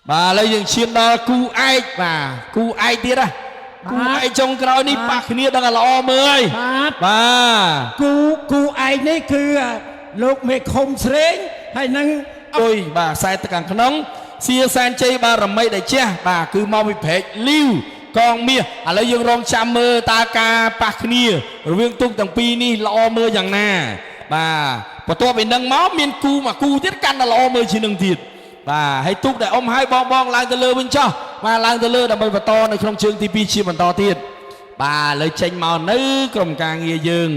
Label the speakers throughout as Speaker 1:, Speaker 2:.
Speaker 1: បាទឥឡូវយើងឈានដល់គូឯកបាទគូឯកទៀតណាគូឯកចុងក្រោយនេះប៉ះគ្នាដឹងតែល្អមើលហើយ
Speaker 2: បាទ
Speaker 1: បាទ
Speaker 2: គូគូឯងនេះគឺលោកមេឃុំស្រេងហើយនឹង
Speaker 1: អុយបាទខ្សែទឹកខាងក្នុងសៀសែនជ័យបារមីដែលជះបាទគឺមកពីព្រែកលីវកងមាសឥឡូវយើងរងចាំមើលតើការប៉ះគ្នារវាងទូកទាំងពីរនេះល្អមើលយ៉ាងណាបាទបន្ទាប់ពីនឹងមកមានគូមួយគូទៀតកាន់តែល្អមើលជាងនឹងទៀតបាទហើយទូកដែលអ៊ំឲ្យបងបងឡើងទៅលើវិញចោះបាទឡើងទៅលើដើម្បីបន្តនៅក្នុងជើងទី2ជាបន្តទៀតបាទឥឡូវចេញមកនៅក្រុមការងារយើង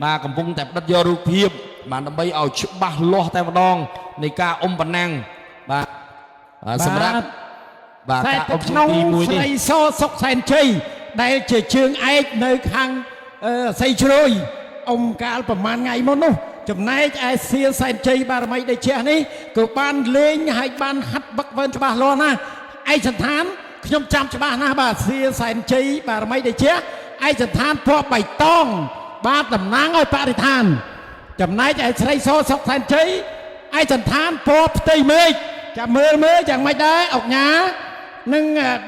Speaker 1: បាទកំពុងតែផ្ដិតយករូបភាពបាទដើម្បីឲ្យច្បាស់លាស់តែម្ដងនៃការអ៊ំប៉ុណ្ណាំងបាទបាទសម្រាប់បាទ
Speaker 2: ខ្សែ
Speaker 1: ការអ៊ំជើ
Speaker 2: ទឹកក្នុង
Speaker 1: ងទី1
Speaker 2: ស្
Speaker 1: នេះ
Speaker 2: រីសសុកសែនជ័យដែលជាជើងឯកនៅខាងសីជ្រោយអ៊ំកាលប្រហែលថ្ងៃមុននោះចំណែកឯសៀសែនជ័យបារមីដេជះនេះក៏បានលេងហើយបានហាត់វឹកវើច្បាស់លាស់ណាស់ឯកសន្តានខ្ញុំចាំច្បាស់ណាស់បាទសៀសែនជ័យបារមីដេជះឯកសន្តានពណ៌បៃតងបាទតំណាងឲ្យបរិស្ថាន ចំណែកឯស្រីសសុកសែនជ័យឯកសន្តានពណ៌ផ្ទៃមេឃចាំមើលមើលយ៉ាងម៉េចដែរអុកញ៉ានិង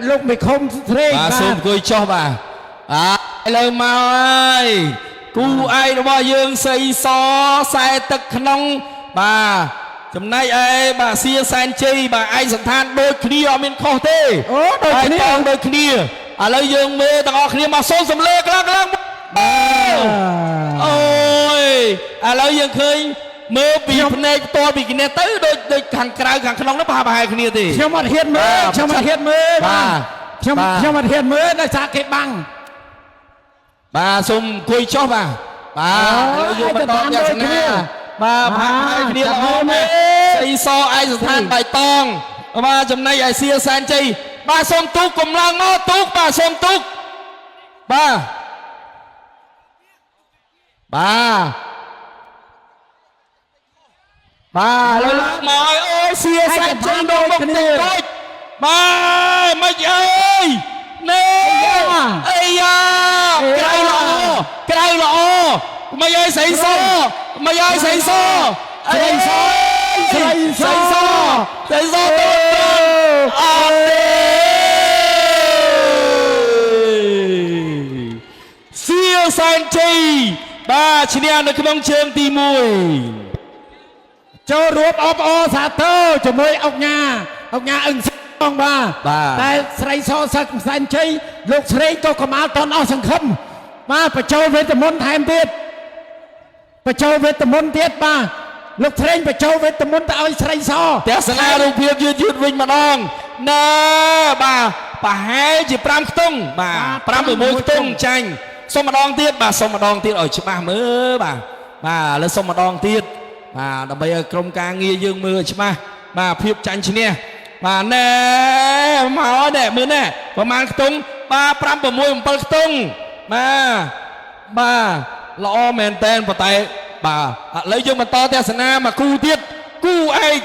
Speaker 2: លោកមេឃុំស្រេង
Speaker 1: បាទសូមអង្គុយចុះបាទអាឥឡូវមកហើយគូឯករបស់យើងស្រីសខ្សែទឹកក្នុងបាទចំណែកឯបាទសៀសែនជ័យបាទឯកសន្តានដូចគ្នាអត់មានខុសទេ
Speaker 2: អូដូចគ្នា
Speaker 1: ហើយតងដូចគ្នាឥឡូវយើងមើលទាំងអស់គ្នាមកសូមសំលេងឡើងឡើងអូយឥឡូវយើងឃើញមើលពីភ្នែកផ្ទាល់ពីគ្នាទៅដូចដូចខាងក្រៅខាងក្នុងនោះប្រហាក់ប្រហែលគ្នាទេ
Speaker 2: ខ្ញុំអត់ហ៊ានមើល
Speaker 1: បាទ
Speaker 2: ខ្ញុំអត់ហ៊ានមើល
Speaker 1: បាទ
Speaker 2: ខ្ញុំ
Speaker 1: បាទ
Speaker 2: ខ្ញុំអត់ហ៊ានមើលដោយសារគេបាំង
Speaker 1: បាទសូមអង្គុយចុះបាទបាទ
Speaker 2: អូ
Speaker 1: ឥឡូវយើងបន្តទស្សនាបាទប្រហាក់ប្រហែលគ្នាល្អណាស់ស្រីសឯកស្ថានបៃតងបាទចំណែកឯសៀសែនជ័យបាទសូមទូកកុំឡើងមកទូកបាទសូមទូកបាទបាទបាទឥឡូវឡើងមកហើយអូយសៀសែនជ័យដល់មុខតិចតួចបាទមិនអើយនេះអីយ៉ាក្រៅល្អក្រៅល្អមិនអើយស្រីសមិនអើយស្រីស
Speaker 2: ស្រីសស្រីស
Speaker 1: ស្រីសស្រីសទៅអត់ទេសៀសែនជ័យបាទឈ្នះនៅក្នុងជើងទី1
Speaker 2: ចូលរួមអបអរសាទរជាមួយអុកញ៉ាអុកញ៉ាអឹងសងបាទ
Speaker 1: បាទ
Speaker 2: តែស្រីសសឹកសែនជ័យលោកស្រីក៏កម្អល់តន់អស់សង្ឃឹមបាទបញ្ចូលវេទមន្តថែមទៀតបញ្ចូលវេទមន្តទៀតបាទលោកស្រីបញ្ចូលវេទមន្តទៅឲ្យស្រីស
Speaker 1: ទស្សនារូបភាពយឺតយឺតវិញម្ដងណែបាទប្រហែលជា5ខ្ទង់បាទ5 6ខ្ទង់ចាញ់សុំម្ដងទៀតបាទសុំម្ដងទៀតឲ្យច្បាស់មើលបាទបាទឥឡូវសុំម្ដងទៀតបាទដើម្បីឲ្យក្រុមការងារយើងមើលឲ្យច្បាស់បាទភាពចាញ់ឈ្នះបាទណែមកហើយណែមើលណែប្រហែលខ្ទង់បាទ5 6 7ខ្ទង់បាទបាទល្អមែនតែនប៉ុន្តែបាទឥឡូវយើងបន្តទស្សនាមកគូទៀតគូឯក